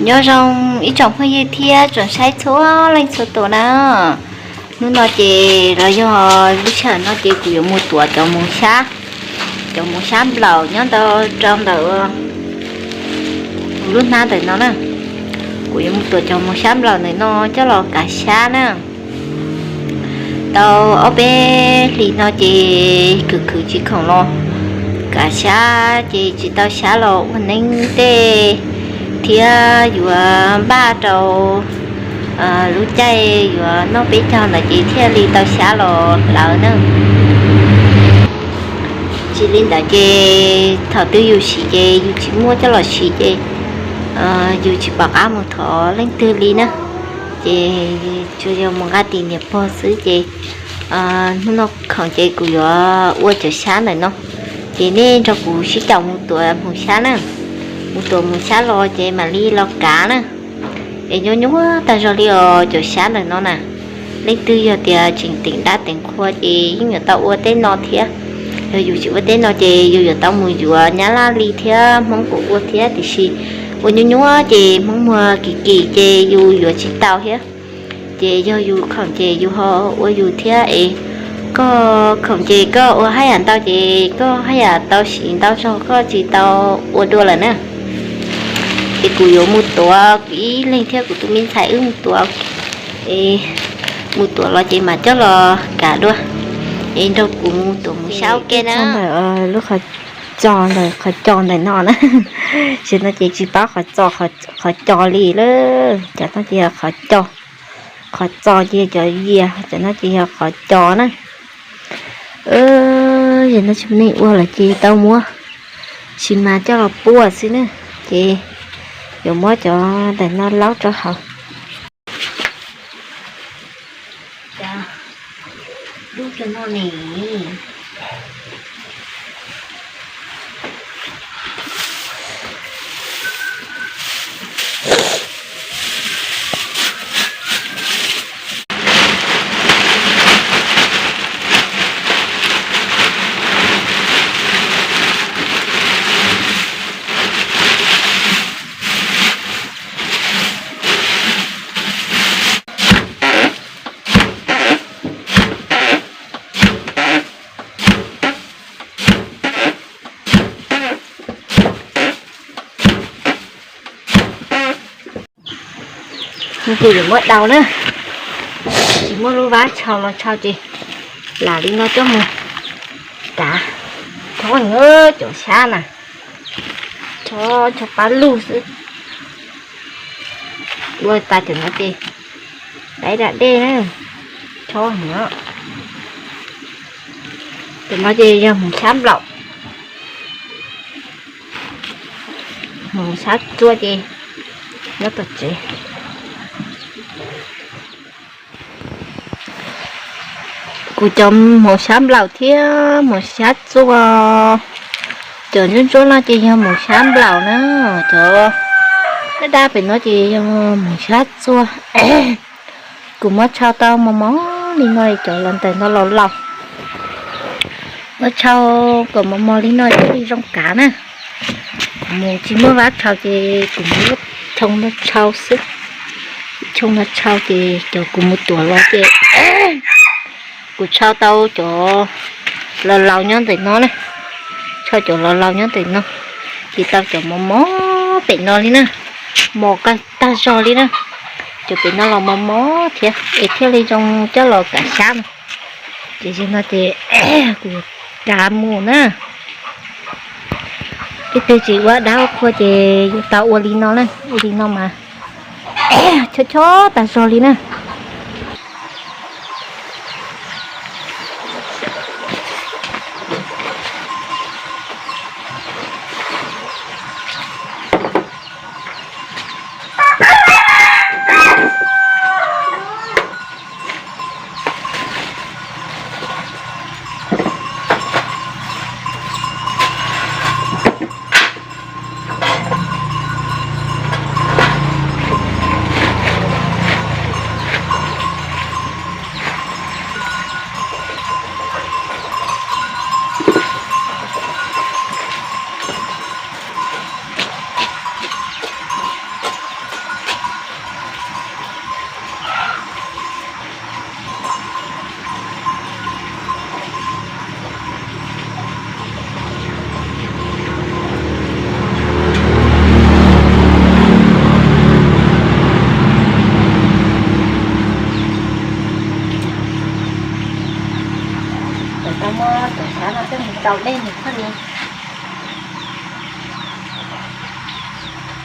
Nyob zoo ib tsoom phooj ywg thiab tsoom saib txhua leej txhua tus na. Hnub no ces los yog lub sij hawm no ces kuv yuav mus tuav cov mus xyab, cov mus xyab nplaum nyob ntawm rau ntawm kuv lub hnab ntawm no na. Kuv yuav mus tuav cov mus xyab nplaum ntawm no coj los kav xyab na. Tau ob peb hlis no ces khwv khwv tsis khoom los kav xyab ces tsis tau xyab los ua neeb tej thiab yuav npaj rau lub caij yuav noj peb caug ntawd ces thiaj li tau xyab los hlawv na. Tsis li ntawd ces thaum twg yus siv ces yus tsis muaj coj los siv ces yus tsis pom qab mus thov leej twg li na. Ces tsuas yog mus nqa tim niam pog xwb ces hnub no khoom ces kuv yuav ua cov xyab ntawm no. Ces nej nrog kuv sib caum mus tuav mus xyab na. Mus tuav mus xyab los ces mam li los kav na. Es nyob nyuaj tag zog li os cov xyab ntawm no na. Leej twg yog tias tseem teem dab teem qhua ces yeej yuav tau ua tej no thiab. Yog yus tsis ua tej no ces yus yuav tau mus yuav nyab laj li thiab hmoob kuj ua thiab tiam sis ua nyuaj nyuaj ces hmoob muag kim kim ces yus yuav tsis tau thiab. Ces yog yus khoom ces yus ho ua yus thiab es koj khoom ces koj ua haj yam ntau ces koj haj yam tau siv ntau zog koj tsis tau ua dua lawm na. Ces kuv yuav mus tuav kuv ib leeg thiab kuv tus me ntxhais wb mus tuav. Es mus tuav los ces mam coj los kav dua. Es nrog kuv mus tuav mus xyab ua ke na. Ntawm lub qhov txos ntawm qhov cos ntawm no na. Tam no ces tsis paub qhov txos qhov cos li lawm. Cov no ces yog qhov cos, qhov txos ces yog cov yias, cov no ces yog qhov cos na. Tam no tsis muaj neeg ua lawm ces tau muab tsis mas coj los puag xwb na. Ces yuav muab cov ntawm no laub rau hauv. Lub cov no ne. Ces yuav muab daus na, tsis muaj lub vab tshau los tshau ces lam li no coj mus kav. Chob heev cov xyab na, chob chob pab lug xwb. Ua tas cov no ces daim da dej na, chob heev. Cov no ces yog hmoov xyab nplaum, hmoov xyab txua ces nyob tom tsev. Kuv cov hmoov xyab nplaum thiab hmoov xyab txua, cov ntsuab ntsuab no ces yog hmoov xyab nplaum na, cov dab dab pem no ces yog hmoov xyab txua. Kuv muab tshau tau mos mos li no, cov los ntawm no los laus. Muab tshau kom mos mos li no thiaj li zoo kav na. Kuv mus tsis muaj vab tshau ces kuv muab choo no tshau xwb. Choo no tshau ces cov kuv mus tuav los ces kuv tshau tau cov los laus nyob ntawm no na. Tshau cov los laus nyob ntawm no, ces tau cov mos mos pem no li na. Mos kawg tag zog li na. Cov pem no los mos mos thiab es thiaj li zoo coj los kav xyab no. Ces zaum no ces kuv yuav kav mus na. Leej twg tsis ua dab ua qhua ces yuav tau ua li no na, ua li no mas chob chob tag zog li na. Tau dej nws thiaj li,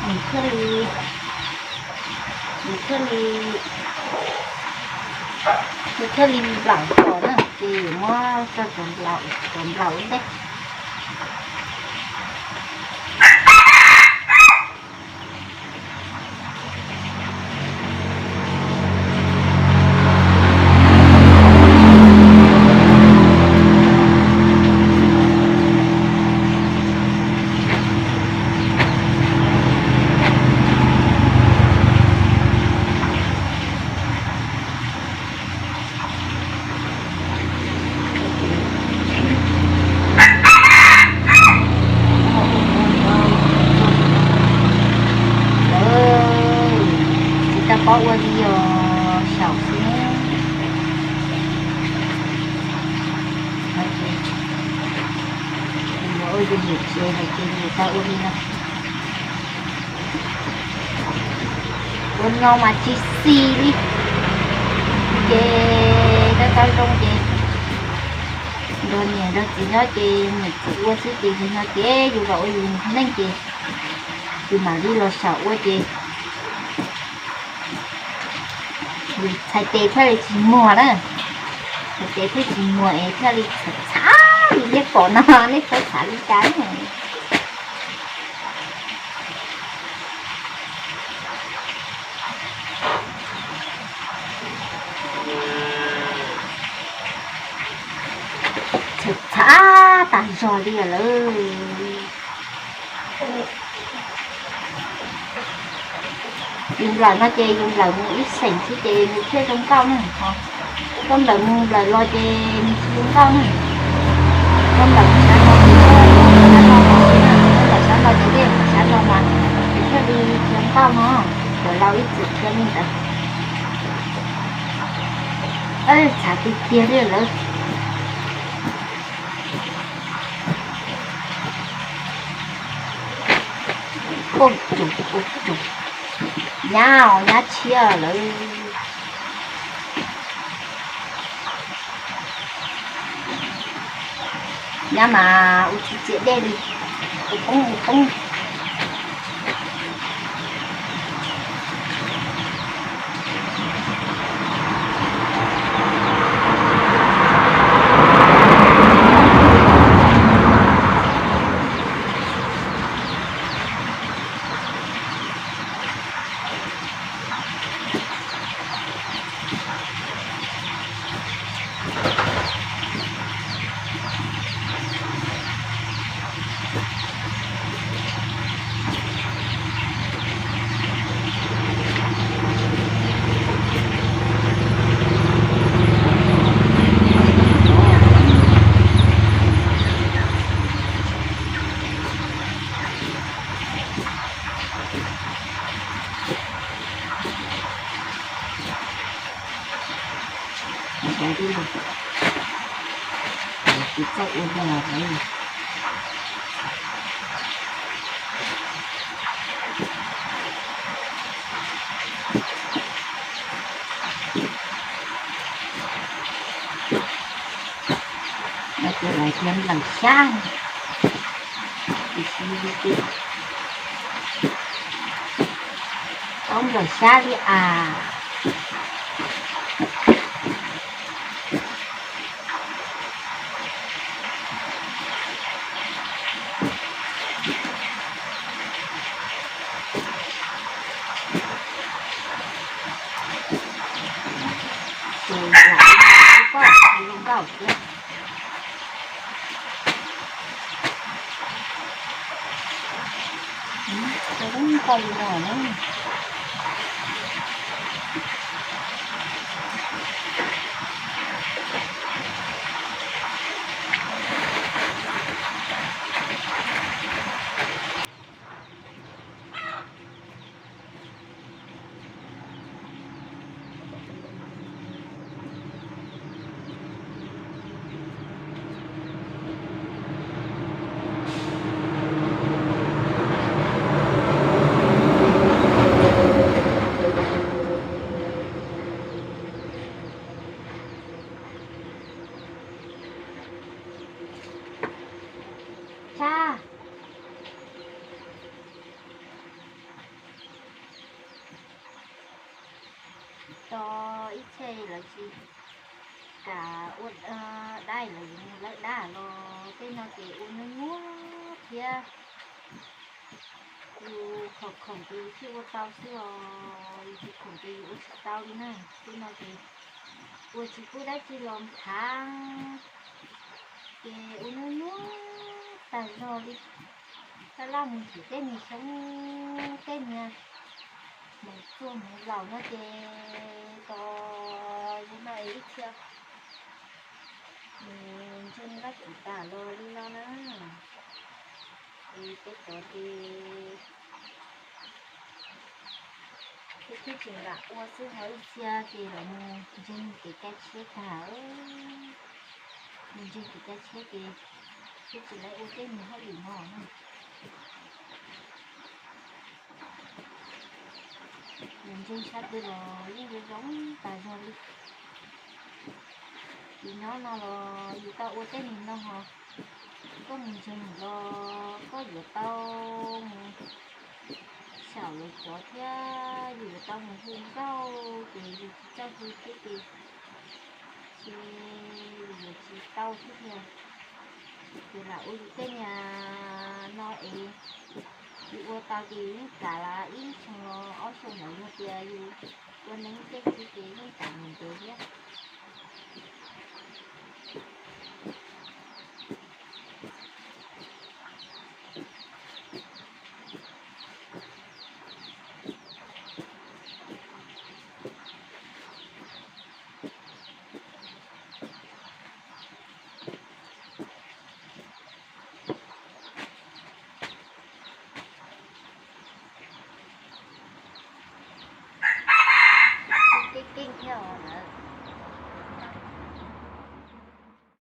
nws thiaj li, nws thiaj li, nws thiaj li nplaum kom na, ces yuav muab rau cov nplaum, cov nplaum ua ntej. Tsis tau paub ua li os, xyaum xwb. Ua yus niam tsev hais tias yus tau ua li no. Ua no mas tsis xis li. Ces tau tau zoo ces nrog niam nrog txiv nyob ces niam txiv ua xwb ces yus no ces yus los ua yus neej ces yus mam li los xyaum ua ces yus txhais tes thiaj li tsis muag na. Txhais tes thiaj tsis muag es thiaj li txhav txhav li nej pom no, nej txhob xav li cas. Txhav txhav tas zog li lawm. Yus nplawm no ces yus nplawm mus ib xeem xwb ces nws thiaj zoo nkauj na. Koj nplawm mus nplawm los ces nws tsis zoo nkauj na. Koj nplawm sab no ces, sab no mas, koj nplawm sab no ces dej sab no mas nws thiaj li zoo nkauj no. Cov laus ib txwm thiaj li ntawd. Txhav tiag tiag li lawm. Ua tsum, ua tsum. Nyab os, nyab tshiab lawm. Nyab mas ua tsis txiav dej li, ua poob ua poob. Tsis txawj ua no. Lawv tias lawv thiab nplawm xyab, tiam sis tau nplawm xyab li as. Ces lam ib no ib poj zoo nkauj thiab. Tau nkauj li no na. Tau ib txhia lawv tsis kam ua dab, lawv yuav mus lawv dab los tej no ces ua nyuaj nyuaj thiab. Yus khoom khoom ces yus thiaj ua tau xwb os, yus tsis khoom ces yus ua tsis tau li na. Tej no ces ua tsis pub dab tsi los thav, ces ua nyuaj nyuaj tag zog li. Laj laj mus tim tej niag xyoob tej niag hmoov txuag hmoov laus no ces tos zoo no ib txhia mus ntseeg laj tsis tas los li no na. Es peb tod ces thiaj tsis nram ua xwb ho ib txhia ces lawv mus ntseeg kev cai tshiab tag, mus ntseeg kev cai tshiab ces thiaj tsis lawv ua tej niag hauj lwm no na. Mus ntseeg sab twg los yeej zoo zoo tas zog li. Tim nyob no los yus tau ua tej niag no ho, koj mus ntseeg los koj yuav tau mus xyaum lawv cov thiab yus yuav tau mus hu nkauj ces yus tsis txawj hu thiab ces, ces yus yuav tsis tau thiab tiag. Ces lam ua yus tej niag no es yus ua tau ces yus yeej kam lam ib xyoo los ob xyoo ntawd yog tias yus ua neeb tej txiv ces yeej kam mus ntev thiab.